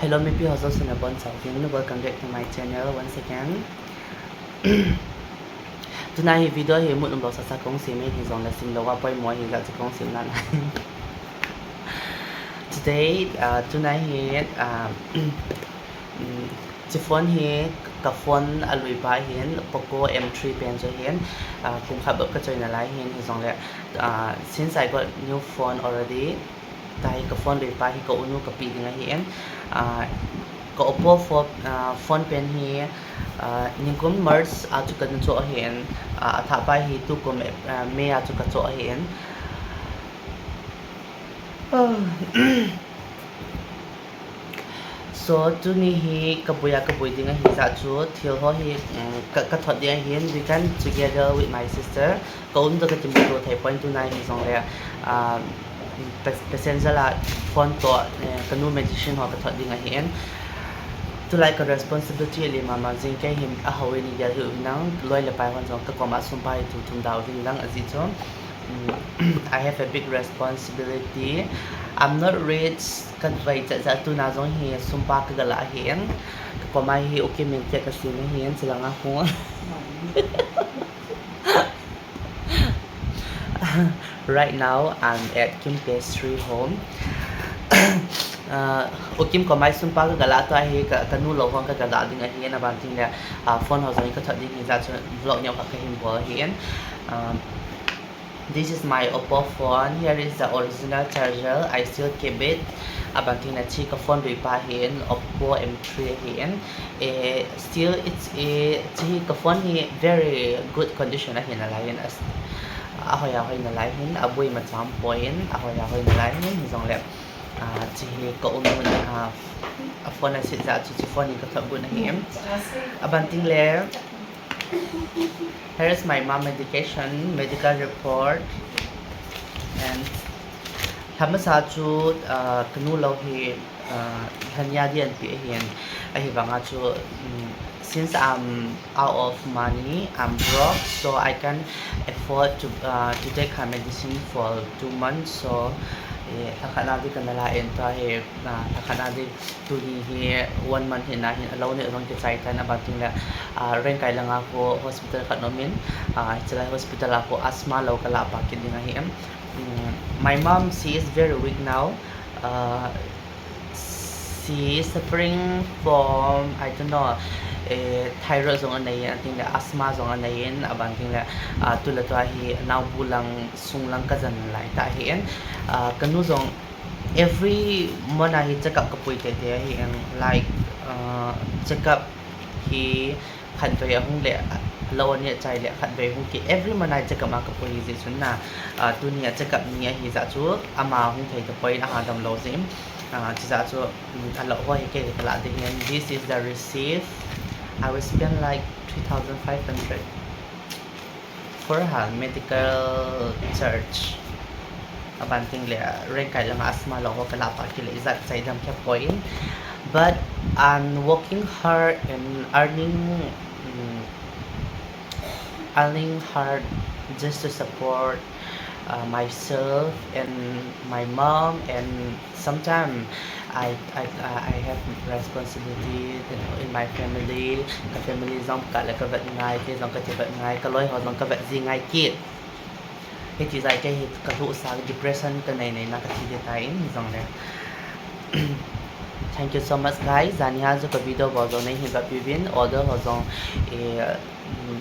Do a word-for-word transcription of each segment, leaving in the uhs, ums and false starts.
Hello, mipi ho jouse nabonchauvin, welcome back to my channel once again. Tuna hi video hi mut um lou sasa kong sem e, hijongle simlou a poimo ahi jeh chun kong sem nalai. Today, uh, tuna hi, uh, um, chi phone hi ka phone alui pa hin, Poco M three pen chu hin, uh, kum khat bep ka choi nalai hin, hijongle, uh, since I got new phone already, tua hi ka phone lui pa hi ka unu ka pi ding ahin, ah, ka Oppo pho-, ah, phone pen hi, ah, nikum March a chu ka na choh ahin, ah, athah pa hi tukum Ap-, ah, May a chu ka choh ahin. So, tuni hi ka boi a ka boi ding ahi jeh chun, thil ho hi, um, ka, ka thot ding ahin, weekend together with my sister. Ka um toh ka kimuto thei poi, tuna hijongle, ah, pas-, passenger a phone toh, eh, ka nu medicine ho ka thot ding ahin. Tulai ka responsibility ali mama jing, kei hin a hou in i gel hi u nang, loi le pai hon jong ka koma sum pa hi tu thum dau ding lang ajeh chu. Mm, I have a big responsibility. I'm not rich, ka vai cha cha tuna jong hi sum pa ka gala ahin. Ka koma hi Ukim in tia ka sim ahin, chulanga hu. Right now, I'm at Kim Pastry home. Uh, Ukim koma hi sum pa ka gala tua hi ka, ka nu lou hon ka gala ding ahin, aban teng le, uh, phone ho jong ka thot ding hi jeh chun vlog neo khat ka hin bol ahin. Um, this is my Oppo phone. Here is the original charger. I still keep it. Aban teng le chi ka phone lui pa hin Oppo M three hin. Eh, still, it's, eh, chi ka phone hi very good condition ahi nalai in, as, ahoi ahoi nalai hin, aboi macham poi in, ahoi ahoi nalai hin, hijongle, ah, chi ka um, ah, a phone a si jeh chun chi phone hi ka thot gun ahi. Aban teng le, here is my mom medication, medical report, and lha masa chu, ah, ka nu lou hi, ah, lhania ding an pi ahin, ahivanga chu, um, since I'm out of money, I'm broke, so I can't afford to, uh, to take her medicine for two months. So, eh, lha khat na ding ka na la in tua hi, ah, lha khat na ding tuni hi one month hi na hin alou ni alou kichai tan, aban teng le, ah, Rengkai langa khu hospital khat na um in, ah, chulai hospital a khu asthma lou ka la pa kit ding ahi em. Mm, my mom, she is very weak now. Uh, she is suffering from, I don't know, eh, thyroid jong anei in, ating le asthma jong anei in, aban teng le, ah, tule tua hi naobu lang, sung lang ka jan lai ta hi in, ah, ka nu jong every month a hi check up ka pui teitei ahi in, like, ah, check up hi khatvei ahung le, lou ani achai le khatvei hung kit. Every month a check up a ka pui hi jeh chun na, ah, tuni a check up ni ahi jeh chun ama hung thei tapoi in, aha damlou jeh in. Ah, chujeh chun, um, alou ho hi kei ka la ding in. This is the receipt. I will spend like three thousand five hundred for her medical charge. Aban teng le, Rengkai langa asthma lou ho ka la pa kit le ijat chai dam khe poi in. But I'm working hard and earning, mm, earning hard just to support, uh, myself and my mom, and sometimes I, I, uh, I have responsibility in, in my family. Ka family jong kah le ka vet ngai, kei jong ka kivet ngai, ka loi ho jong ka vet ji ngai kit. Hiti jeh a kei hi ka lhuh sa depression ka nei nei na ka thi ding tai in jong le. Thank you so much, guys. Jani a chu ka video bol jong nei hin vet piuvin, order ho jong, eh, mm,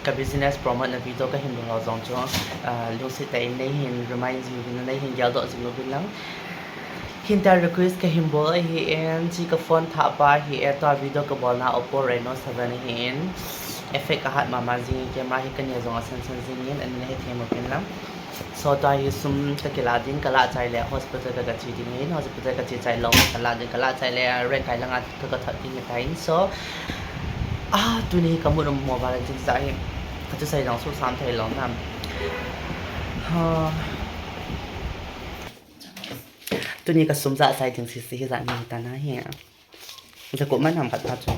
ka business promote na video ka hin bol ho jong chu, ah, lungset tah in nei hin remind jing uvin, nei hin geldoh jing uvin lang. Hinta request ka hin bol ahi in, chi ka phone thah pa hi e, tua video ka bolna Oppo Reno seven ahi in. Effect a hat mama jing in, camera hi ka neh jong a san san jing in, ani na hethem uvin lang. So tua hi sum ka kila ding, ka lah chai le hospital ka, ka che ding ahi in, hospital ka che chai lou, ka lah ding, ka lah chai le Rengkai langa ka, ka thot ding ahi tai in. So, ah, tuni hi ka mood um mo val jing jeh hi, ka thusei jong susam thei lou nam. Ha. Tuni ka sum jahchai ding sese hi jani ta na hi. Jakup man ham khat pa chu.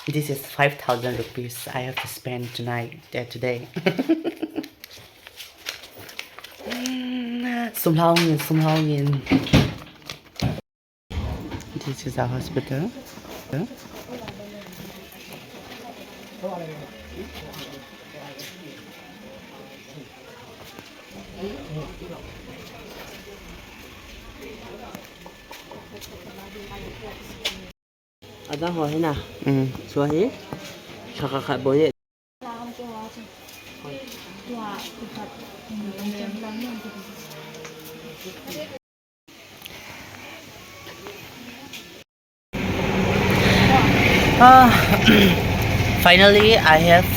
This is five thousand rupees I have to spend tonight, uh, today. Sum lhau ngin, sum lhau ngin. This is a hospital. Adang ho hi na. Mm. Chua hi. Chaka khat bou ni. Ah, finally, I have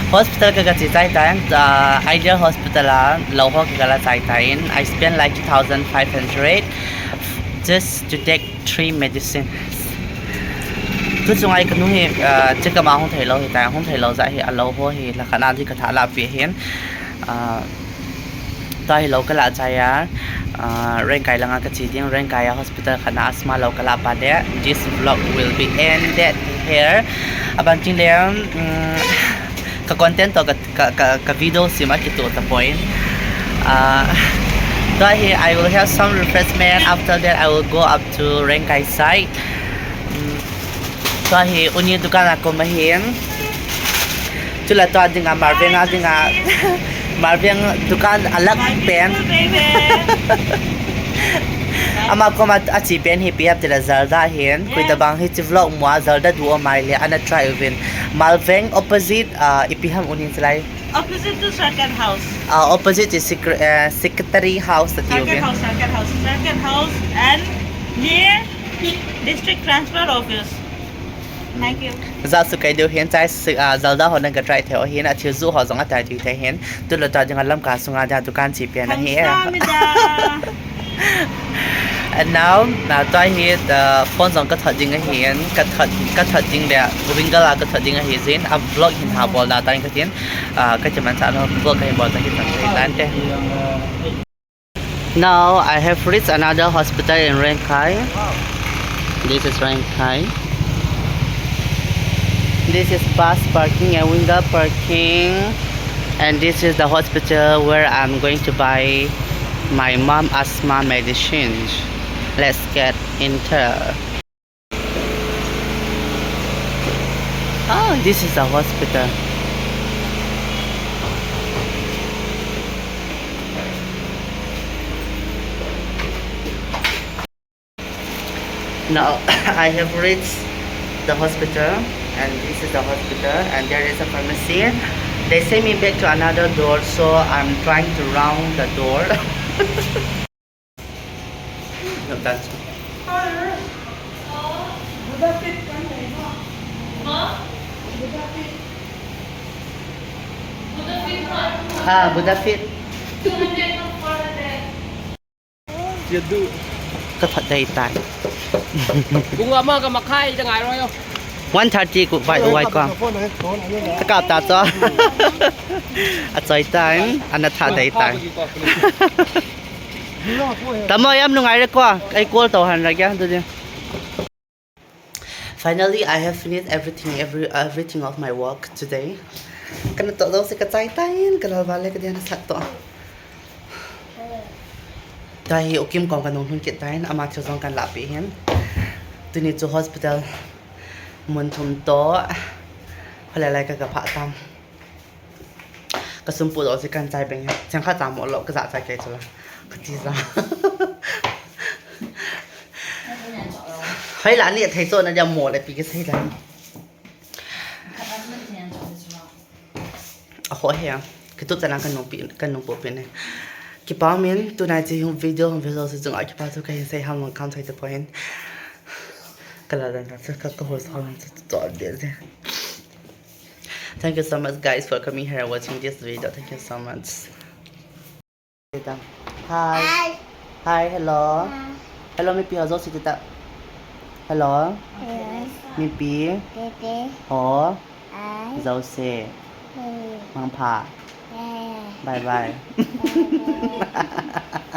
hospital ka, ka che chai tan, ah, Ideal Hospital a, lou ho ka la chai tan. I spent like two thousand five hundred just to take three medicines. Tu chunga hi ka nu hi, ah, checkup a hung thei lou hi ta, hung thei lou jeh hi, alou ho hi, la khat na di ka tha la pi hin. Ah, Tua hi lou ka la chai a, ah, Rengkai langa ka che ding, Rengkai a hospital khat na asthma lou ka la pa de. This vlog will be ended here. Aban ching le, um, ka content to ka, ka, ka, ka video sim a kitoh tapoi. Ah, tua hi, I will have some refreshment. After that, I will go up to Rengkai side. Um, Tua hi uni dukan a kom ahin. Chule tua dinga Marveng a dinga Marveng dukan alag pen. Ama kom a, ache pen hi ipi ham tile Zarda ahin. Koi tabang hiche vlog mu a Zarda du o mai le ana try uvin. Marveng opposite, ah, ipi ham uni chulai. Opposite to Circuit House. Ah, opposite to Secre-, eh, Secretary House ati uvin. Circuit House, Circuit House, Circuit House and near District Transport Office. Thank you. Za su kai deu hin chai si, ah, Zarda ho nang ka try thei o hin, athil ju ho jong atai tui thei hin. Tule tua dinga Lamka sunga dinga dukan che pen ahi e. Kamsahamnida. And now, na tua hi, ah, phone jong ka thot ding ahin, ka thot, ka thot ding le, Wingle a ka thot ding ahi jin, a vlog hin ha bol da tan ka tin, ah, ka ti man cha no vlog ka hin bol ta hi tan te. Now I have reached another hospital in Rengkai. This is Rengkai. This is bus parking and Wingle parking. And this is the hospital where I'm going to buy my mom asthma medicine. Let's get enter. Ah, this is a hospital. Now, I have reached the hospital, and this is the hospital, and there is a pharmacy. They send me back to another door, so I'm trying to round the door. Ah, Buddha Fit. Ka that dai tai. Bunga ma ka makhai ta ngai roi. One thirty ku bai wai ko. Ka kap ta cho. A choi tai, ana that dai tai. Tamo yam nungai le ko, ai call to han ra kya tu dia. Finally, I have finished everything, every, everything of my work today. Kana to do se ka chai tain, ka lal vale ka dia na sat to. Tua hi u Kim kong ka nung hun kit tain, ama thil jong kan la pi hin. Tuni chu hospital mun thum to, hola lai ka ka pha tam. Ka sum pu lo si kan chai beng. Chang kha chamo lo ka za chai ke chula. Ka ti za. Hai la ni thei so na dia mo le pi ke sei la. A ho he. Ka tu chana ka nung pi ka nung pu pi ne. Kipa min tunai chi hung video hung video si chung a kipa tu ka hin sei ham long kam sai te point. Ka la dan ka ka ho sa lang chu to de. Thank you so much, guys, for coming here and watching this video. Thank you so much. Hi. Hi. Hi, hello. Hi. Hello, mipi ho jouse tita. Hello. Hello. Mipi. Tete. Ho. Hi. Jouse. Hey. Mangpha. Hey. Bye bye. Bye bye.